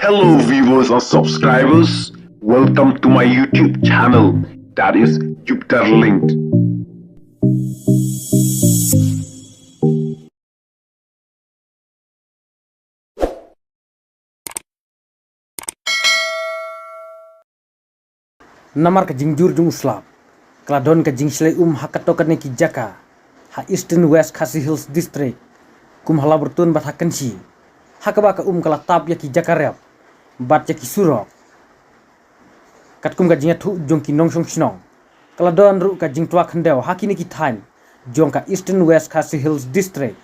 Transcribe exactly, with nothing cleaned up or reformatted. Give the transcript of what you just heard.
Hello viewers and subscribers, welcome to my YouTube channel, that is Jupiter Linked. Namar ka jingjur jong u slap, ka la don ka jingshlei um ha katto katne ki jaka ha Eastern West Khasi Hills District, kum ha Laburtun bad ha Kynshi, ha kaba ka um ka la tap ïa ki jaka rep bad ïa ki surok. Katkum ka jingïathuh jong ki nongshong shnong, ka la don ruh ka jingtwa khyndew ha kine ki thaiñ jong ka Eastern West Khasi Hills District.